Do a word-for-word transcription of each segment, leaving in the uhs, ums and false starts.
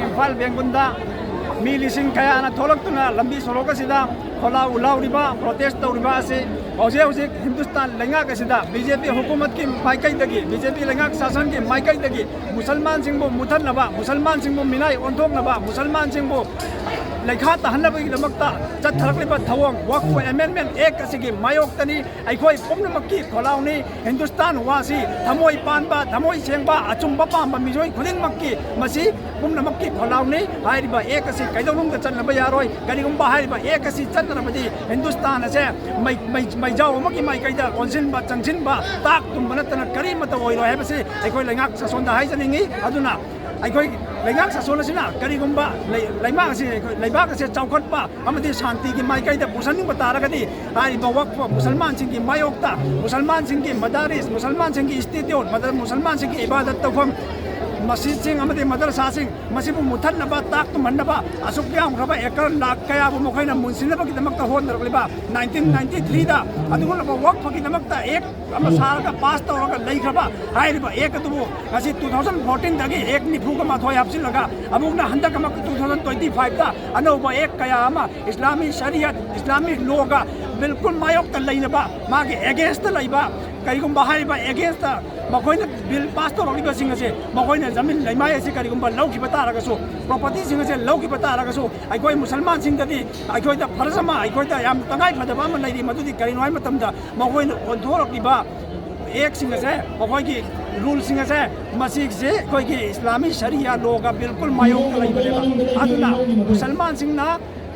ꯏꯝꯐꯥꯜ ꯕꯦꯡꯒꯨꯟꯗ ꯃꯤ ꯂꯤꯁꯤꯡ ꯀꯌꯥꯅ ꯊꯣꯛꯂꯛꯇꯨꯅ ꯂꯝꯕꯤ ꯁꯣꯔꯣꯛ ꯑꯁꯤꯗ ꯈꯣꯜꯂꯥꯎ ꯂꯥꯎꯔꯤꯕ, ꯄ꯭ꯔꯣꯇꯦꯁ ꯇꯧꯔꯤꯕ ꯑꯁꯤ ꯍꯧꯖꯤꯛ ꯍꯧꯖꯤꯛ ꯍꯤꯟꯗꯨꯁꯇꯥꯟ ꯂꯩꯉꯥꯛ ꯑꯁꯤꯗ, ꯕꯤ ꯖꯦ ꯄꯤ ꯍꯨꯀꯨꯃꯠꯀꯤ ꯃꯥꯏꯀꯩꯗꯒꯤ, ꯕꯤ ꯖꯦ ꯄꯤ ꯂꯩꯉꯥꯛ ꯁꯥꯁꯟꯒꯤ ꯃꯥꯏꯀꯩꯗꯒꯤ ꯃꯨꯁꯜꯃꯥꯟꯁꯤꯡꯕꯨ ꯃꯨꯊꯠꯅꯕ, ꯃꯨꯁꯜꯃꯥꯟꯁꯤꯡꯕꯨ ꯃꯤꯅꯥꯏ ꯑꯣꯟꯊꯣꯛꯅꯕ, ꯃꯨꯁꯜꯃꯥꯟꯁꯤꯡꯕꯨ ꯂꯩꯈꯥ ꯇꯥꯍꯟꯅꯕꯒꯤꯗꯃꯛꯇ ꯆꯠꯊꯔꯛꯂꯤꯕ ꯊꯧꯑꯣꯡ, ꯋꯛꯐ ꯑꯦꯃꯦꯟꯃꯦꯟ ꯑꯦꯛ ꯑꯁꯤꯒꯤ ꯃꯥꯌꯣꯛꯇꯅꯤ꯫ ꯑꯩꯈꯣꯏ ꯄꯨꯝꯅꯃꯛꯀꯤ ꯈꯣꯜꯂꯥꯎꯅꯤ꯫ ꯍꯤꯟꯗꯨꯁꯇꯥꯟ ꯋꯥꯁꯤ ꯊꯃꯣꯏ ꯄꯥꯟꯕ, ꯊꯃꯣꯏ ꯁꯦꯡꯕ, ꯑꯆꯨꯝꯕ ꯄꯥꯝꯕ ꯃꯤꯑꯣꯏ ꯈꯨꯗꯤꯡꯃꯛꯀꯤ ꯃꯁꯤ ꯄꯨꯝꯅꯃꯛꯀꯤ ꯈꯣꯜꯂꯥꯎꯅꯤ꯫ ꯍꯥꯏꯔꯤꯕ ꯑꯦꯛ ꯑꯁꯤ ꯀꯩꯗꯧꯅꯨꯡꯗ ꯆꯠꯅꯕ ꯌꯥꯔꯣꯏ꯫ ꯀꯔꯤꯒꯨꯝꯕ ꯍꯥꯏꯔꯤꯕ ꯑꯦꯛ ꯑꯁꯤ ꯆꯠꯅꯔꯕꯗꯤ ꯍꯤꯟꯗꯨꯁꯇꯥꯟ ꯑꯁꯦ ꯃꯩ-, ꯃꯩ-, ꯃꯩꯖꯥꯎ ꯑꯃꯒꯤ ꯃꯥꯏꯀꯩꯗ ꯑꯣꯟꯁꯤꯟꯕ, ꯆꯪꯁꯤꯟꯕ, ꯇꯥꯛ ꯇꯨꯝꯕ ꯅꯠꯇꯅ ꯀꯔꯤꯃꯠꯇ ꯑꯣꯏꯔꯣꯏ ꯍꯥꯏꯕꯁꯤ ꯑꯩꯈꯣꯏ ꯂꯩꯉꯥꯛ ꯁꯥꯁꯣꯟꯗ ꯍꯥꯏꯖꯅꯤꯡꯏ꯫ ꯑꯗꯨꯅ ꯑꯩꯈꯣꯏ ꯂꯩꯉꯥꯛ ꯁꯥꯁꯣꯟ ꯑꯁꯤꯅ ꯀꯔꯤꯒꯨꯝꯕ ꯂꯩ-, ꯂꯩꯕꯥꯛ ꯑꯁꯤ, ꯑꯩꯈꯣꯏ ꯂꯩꯕꯥꯛ ꯑꯁꯦ ꯆꯥꯎꯈꯠꯄ ꯑꯃꯗꯤ ꯁꯥꯟꯇꯤꯒꯤ ꯃꯥꯏꯀꯩꯗ ꯄꯨꯁꯤꯟꯅꯤꯡꯕ ꯇꯥꯔꯒꯗꯤ, ꯍꯥꯏꯔꯤꯕ ꯋꯛꯐ ꯃꯨꯁꯜꯃꯥꯟꯁꯤꯡꯒꯤ ꯃꯥꯌꯣꯛꯇ, ꯃꯨꯁꯜꯃꯥꯟꯁꯤꯡꯒꯤ ꯃꯗꯥꯔꯤꯁ, ꯃꯨꯁꯜꯃꯥꯟꯁꯤꯡꯒꯤ ꯏꯟꯁꯇꯤꯇ꯭ꯌꯨꯠ, ꯃꯗ-, ꯃꯨꯁꯜꯃꯥꯟꯁꯤꯡꯒꯤ ꯏꯕꯥꯗꯠ ꯇꯧꯐꯝ, ꯃꯁꯖꯤꯗꯁꯤꯡ ꯑꯃꯗꯤ ꯃꯗꯔꯁꯥꯁꯤꯡ, ꯃꯁꯤꯕꯨ ꯃꯨꯊꯠꯅꯕ, ꯇꯥꯛ ꯇꯨꯝꯍꯟꯅꯕ, ꯑꯁꯨꯛ ꯌꯥꯝꯈ꯭ꯔꯕ ꯑꯦꯀꯔ ꯂꯥꯈ ꯀꯌꯥꯕꯨ ꯃꯈꯣꯏꯅ ꯃꯨꯟꯁꯤꯟꯅꯕꯒꯤꯗꯃꯛꯇ ꯍꯣꯠꯅꯔꯛꯂꯤꯕ ꯅꯥꯏꯟꯇꯤꯟ ꯅꯥꯏꯟꯇꯤ ꯊ꯭ꯔꯤꯗ ꯑꯗꯨꯒꯨꯝꯂꯕ ꯋꯛꯐꯒꯤꯗꯃꯛꯇ ꯑꯦꯛ ꯑꯃ ꯁꯥꯔꯒ ꯄꯥꯁ ꯇꯧꯔꯒ ꯂꯩꯈ꯭ꯔꯕ ꯍꯥꯏꯔꯤꯕ ꯑꯦꯛ ꯑꯗꯨꯕꯨ ꯉꯁꯤ ꯇꯨ ꯊꯥꯎꯖꯟ ꯐꯣꯔꯇꯤꯟꯗꯒꯤ ꯑꯦꯛ ꯅꯤꯐꯨꯒ ꯃꯥꯊꯣꯏ ꯍꯥꯞꯆꯤꯜꯂꯒ ꯑꯃꯨꯛꯅ ꯍꯟꯗꯛ ꯑꯃꯛ ꯇꯨ ꯊꯥꯎꯖꯟ ꯇ꯭ꯋꯦꯟꯇꯤ ꯐꯥꯏꯚꯇ ꯑꯅꯧꯕ ꯑꯦꯛ ꯀꯌꯥ ꯑꯃ, ꯏꯁꯂꯥꯃꯤ ꯁꯔꯤꯌꯠ, ꯏꯁꯂꯥꯃꯤ ꯂꯣꯒ ꯕꯤꯜꯀꯨꯜ ꯃꯥꯌꯣꯛꯇ ꯂꯩꯅꯕ, ꯃꯥꯒꯤ ꯑꯦꯒꯦꯟꯁꯇ ꯂꯩꯕ, ꯀꯔꯤꯒꯨꯝꯕ ꯍꯥꯏꯔꯤꯕ ꯑꯦꯒꯦꯟꯁꯇ ꯃꯈꯣꯏꯅ ꯕꯤꯜ ꯄꯥꯁ ꯇꯧꯔꯛꯂꯤꯕꯁꯤꯡ ꯑꯁꯦ, ꯃꯈꯣꯏꯅ ꯖꯃꯤꯟ ꯂꯩꯃꯥꯏ ꯑꯁꯤ ꯀꯔꯤꯒꯨꯝꯕ ꯂꯧꯈꯤꯕ ꯇꯥꯔꯒꯁꯨ, ꯄ꯭ꯔꯣꯄꯔꯇꯤꯁꯤꯡ ꯑꯁꯦ ꯂꯧꯈꯤꯕ ꯇꯥꯔꯒꯁꯨ, ꯑꯩꯈꯣꯏ ꯃꯨꯁꯜꯃꯥꯟꯁꯤꯡꯗꯗꯤ ꯑꯩꯈꯣꯏꯗ ꯐꯔꯖ ꯑꯃ, ꯑꯩꯈꯣꯏꯗ ꯌꯥꯝ ꯇꯉꯥꯏ ꯐꯗꯕ ꯑꯃ ꯂꯩꯔꯤ꯫ ꯃꯗꯨꯗꯤ ꯀꯔꯤꯅꯣ ꯍꯥꯏꯕ ꯃꯇꯝꯗ, ꯃꯈꯣꯏꯅ ꯑꯣꯟꯊꯣꯔꯛꯂꯤꯕ ꯑꯦꯛꯁꯤꯡ ꯑꯁꯦ, ꯃꯈꯣꯏꯒꯤ ꯔꯨꯜꯁꯤꯡ ꯑꯁꯦ, ꯃꯁꯤꯁꯦ ꯑꯩꯈꯣꯏꯒꯤ ꯏꯁꯂꯥꯃꯤ ꯁꯔꯤꯌꯥ ꯂꯣꯒ ꯕꯤꯜꯀꯨꯜ ꯃꯥꯌꯣꯛꯇ ꯂꯩꯕꯅꯦꯕ꯫ ꯑꯗꯨꯅ ꯃꯨꯁꯜꯃꯥꯟꯁꯤꯡꯅ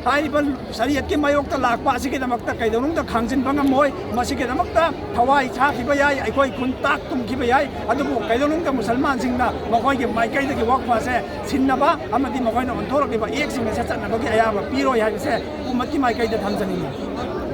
ꯍꯥꯏꯔꯤꯕ ꯁꯔꯤꯌꯠꯀꯤ ꯃꯥꯌꯣꯛꯇ ꯂꯥꯛꯄ ꯑꯁꯤꯒꯤꯗꯃꯛꯇ ꯀꯩꯗꯧꯅꯨꯡꯗ ꯈꯥꯡꯖꯤꯟꯕ ꯉꯝꯃꯣꯏ꯫ ꯃꯁꯤꯒꯤꯗꯃꯛꯇ ꯊꯋꯥꯏ ꯁꯥꯈꯤꯕ ꯌꯥꯏ, ꯑꯩꯈꯣꯏ ꯈꯨꯟ ꯇꯥꯛ ꯇꯨꯝꯈꯤꯕ ꯌꯥꯏ, ꯑꯗꯨꯕꯨ ꯀꯩꯗꯧꯅꯨꯡꯗ ꯃꯨꯁꯜꯃꯥꯟꯁꯤꯡꯅ ꯃꯈꯣꯏꯒꯤ ꯃꯥꯏꯀꯩꯗꯒꯤ ꯋꯛꯐ ꯑꯁꯦ ꯁꯤꯟꯅꯕ ꯑꯃꯗꯤ ꯃꯈꯣꯏꯅ ꯑꯣꯟꯊꯣꯔꯛꯂꯤꯕ ꯑꯦꯛꯁꯤꯡ ꯑꯁꯦ ꯆꯠꯅꯕꯒꯤ ꯑꯌꯥꯕ ꯄꯤꯔꯣꯏ ꯍꯥꯏꯕꯁꯦ ꯍꯨꯀꯨꯃꯠꯀꯤ ꯃꯥꯏꯀꯩꯗ ꯊꯝꯖꯅꯤꯡꯏ꯫